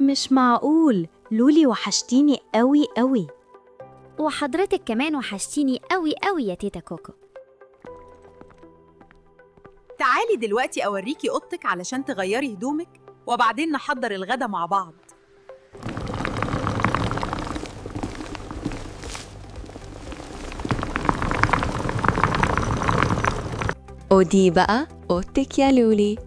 مش معقول، لولي وحشتيني قوي قوي. وحضرتك كمان وحشتيني قوي قوي يا تيتا كوكو. تعالي دلوقتي أوريكي أوضتك علشان تغيري هدومك، وبعدين نحضر الغدا مع بعض. ودي بقى أوضتك يا لولي.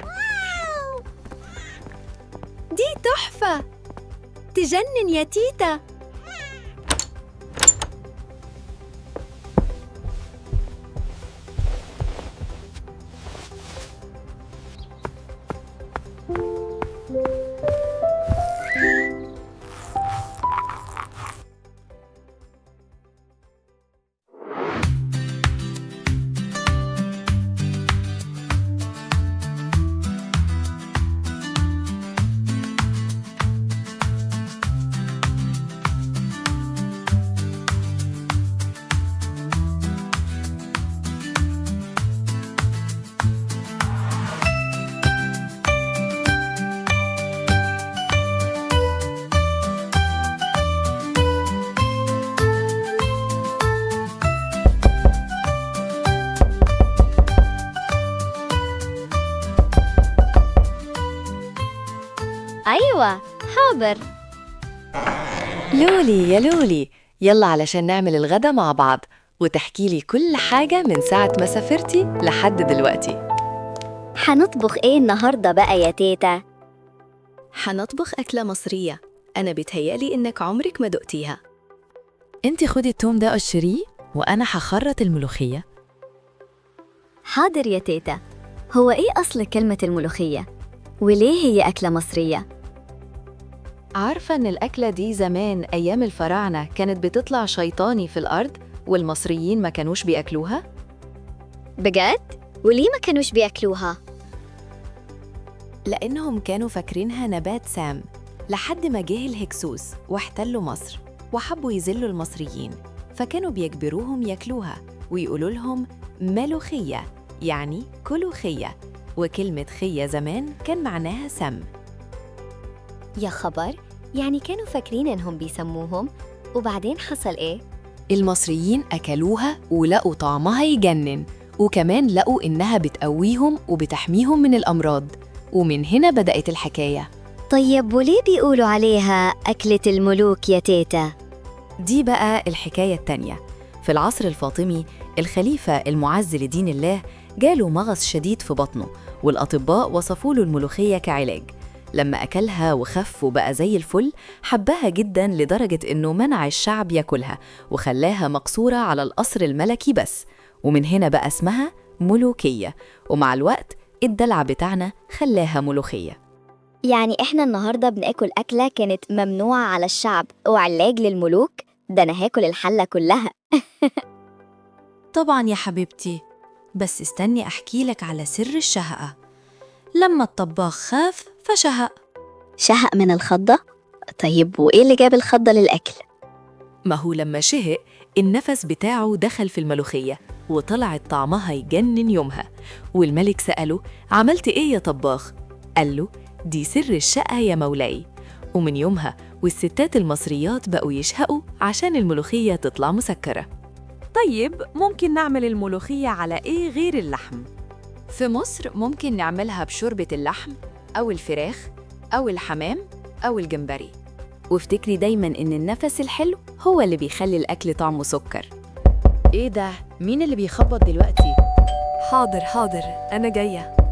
wow! دي تحفة، تجنن يا تيتا. أيوة، حاضر. لولي يا لولي، يلا علشان نعمل الغدا مع بعض وتحكي لي كل حاجة من ساعة ما سافرتي لحد دلوقتي. هنطبخ إيه النهاردة بقى يا تيتا؟ هنطبخ أكلة مصرية أنا بيتهيألي إنك عمرك ما دقتيها. انت خدي التوم ده قشريه وأنا هخرط الملوخية. حاضر يا تيتا. هو إيه أصل كلمة الملوخية؟ وليه هي أكلة مصرية؟ عارفة إن الأكلة دي زمان أيام الفراعنة كانت بتطلع شيطاني في الأرض والمصريين ما كانوش بياكلوها؟ بجد؟ وليه ما كانوش بياكلوها؟ لأنهم كانوا فاكرينها نبات سام، لحد ما جه الهكسوس واحتلوا مصر وحبوا يذلوا المصريين، فكانوا بيجبروهم ياكلوها ويقولوا لهم ملوخية، يعني كلوا خية، وكلمة خية زمان كان معناها سم. يا خبر، يعني كانوا فاكرين إنهم بيسموهم؟ وبعدين حصل إيه؟ المصريين أكلوها ولقوا طعمها يجنن، وكمان لقوا إنها بتقويهم وبتحميهم من الأمراض، ومن هنا بدأت الحكاية. طيب وليه بيقولوا عليها أكلة الملوك يا تيتا؟ دي بقى الحكاية التانية. في العصر الفاطمي الخليفة المعز لدين الله جاله مغص شديد في بطنه، والأطباء وصفوا له الملوخية كعلاج. لما أكلها وخف وبقى زي الفل، حبها جدا لدرجة إنه منع الشعب ياكلها وخلاها مقصورة على القصر الملكي بس، ومن هنا بقى اسمها ملوكية، ومع الوقت الدلع بتاعنا خلاها ملوخية. يعني إحنا النهاردة بناكل أكلة كانت ممنوعة على الشعب وعلاج للملوك؟ ده أنا هاكل الحلة كلها. طبعا يا حبيبتي، بس استني أحكي لك على سر الشهقة. لما الطباخ خاف فشهق. شهق من الخضة؟ طيب وإيه اللي جاب الخضة للأكل؟ ما هو لما شهق النفس بتاعه دخل في الملوخية وطلعت طعمها يجنن يومها. والملك سأله عملت إيه يا طباخ؟ قال له دي سر الشقة يا مولاي. ومن يومها والستات المصريات بقوا يشهقوا عشان الملوخية تطلع مسكرة. طيب ممكن نعمل الملوخية على إيه غير اللحم؟ في مصر ممكن نعملها بشوربة اللحم أو الفراخ أو الحمام أو الجمبري. وافتكري دايماً إن النفس الحلو هو اللي بيخلي الأكل طعمه سكر. إيه ده؟ مين اللي بيخبط دلوقتي؟ حاضر حاضر، أنا جاية.